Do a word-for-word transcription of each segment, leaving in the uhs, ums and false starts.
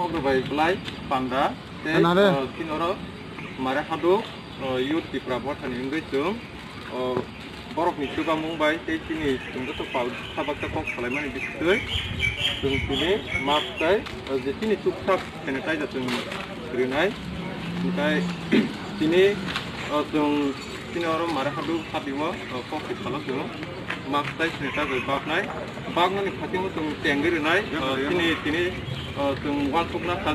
Kodo bai belai panda tei, Nare. O, chini oro mare haduk, o, Youth Tipra Mothani wngwi chwng, o, borokni chubamung bai tei chini chwng joto pal sabaksa kok salaimani bisingtwi chwng tini mask tei, o, je chini chuksak sanitizer chwng rinai. Hwnkhe tini, o, chwng Chini oro mare haduk hapingo, o, kok si salo chwng mask tai sini ta bai baknai. Baknani phatingo chwng tengwi rwnai, o, chini, chini, o, chwng uansukna kha,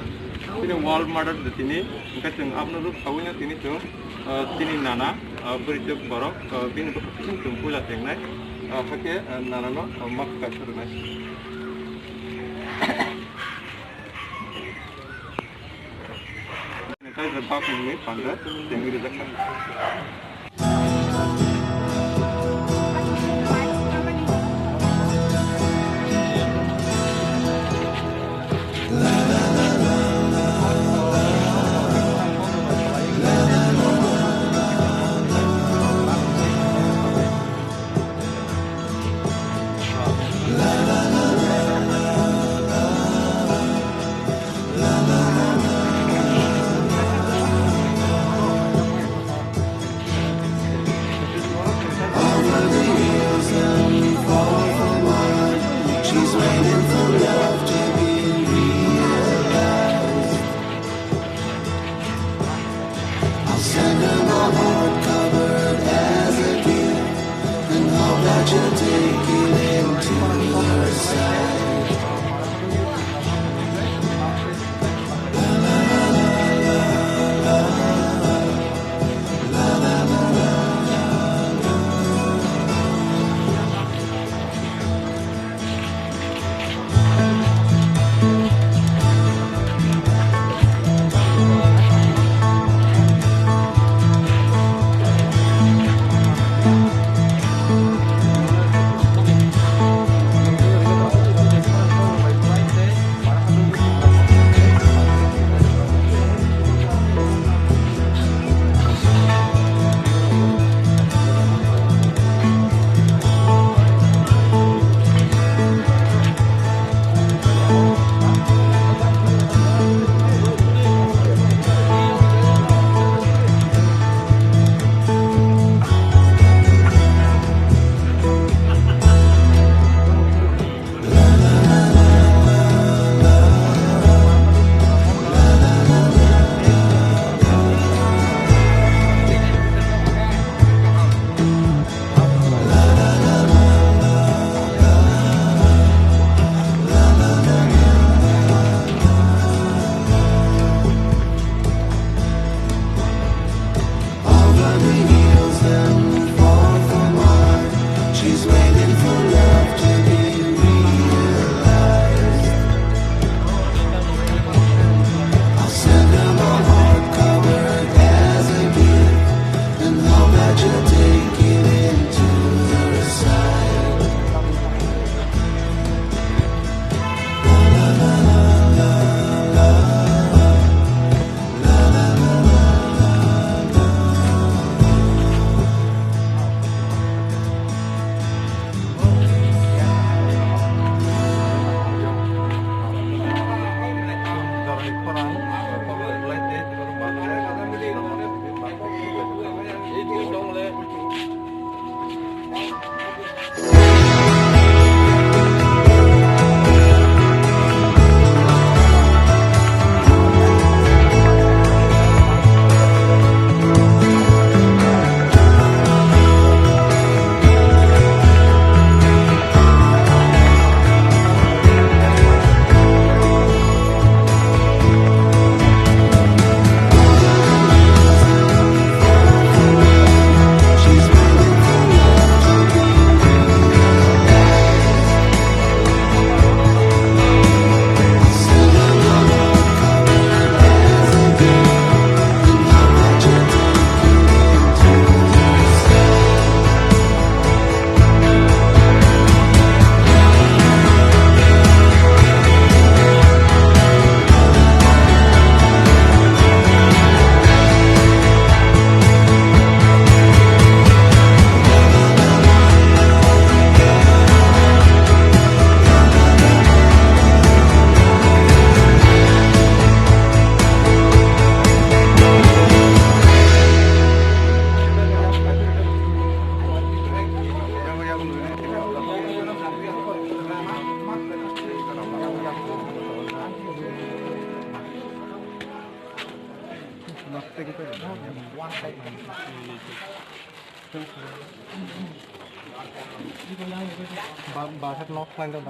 chini world mother de tini, hwnkhe chwng abono rw sawino tini chwng, o, chini nana, o, bwrwi chwk borok, o, bini bwkhak chwng puila tengnai, o, hakhe, o, nanano, o, mask kaisa rwnai. Sanitizer bak nungni panda tengwi rijak kha. Ba-, bahar nok lain dong.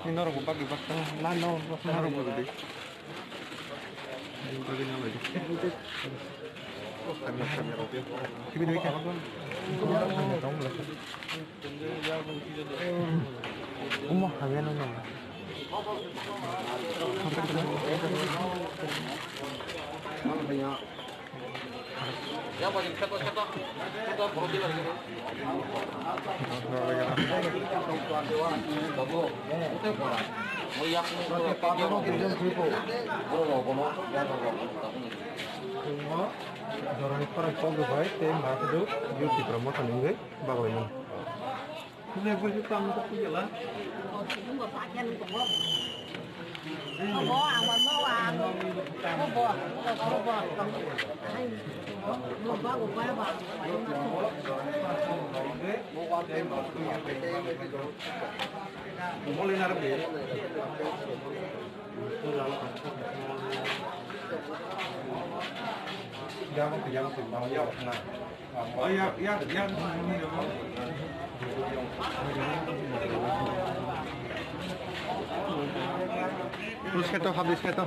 Ini norok bagi bak tengah. Nah, no, norok bagi. Omo hageno no. Jorani khorang kok bai tei ma khe do Tipra Motha ni wngwi baglaimani. Habis khe to, habis khe to.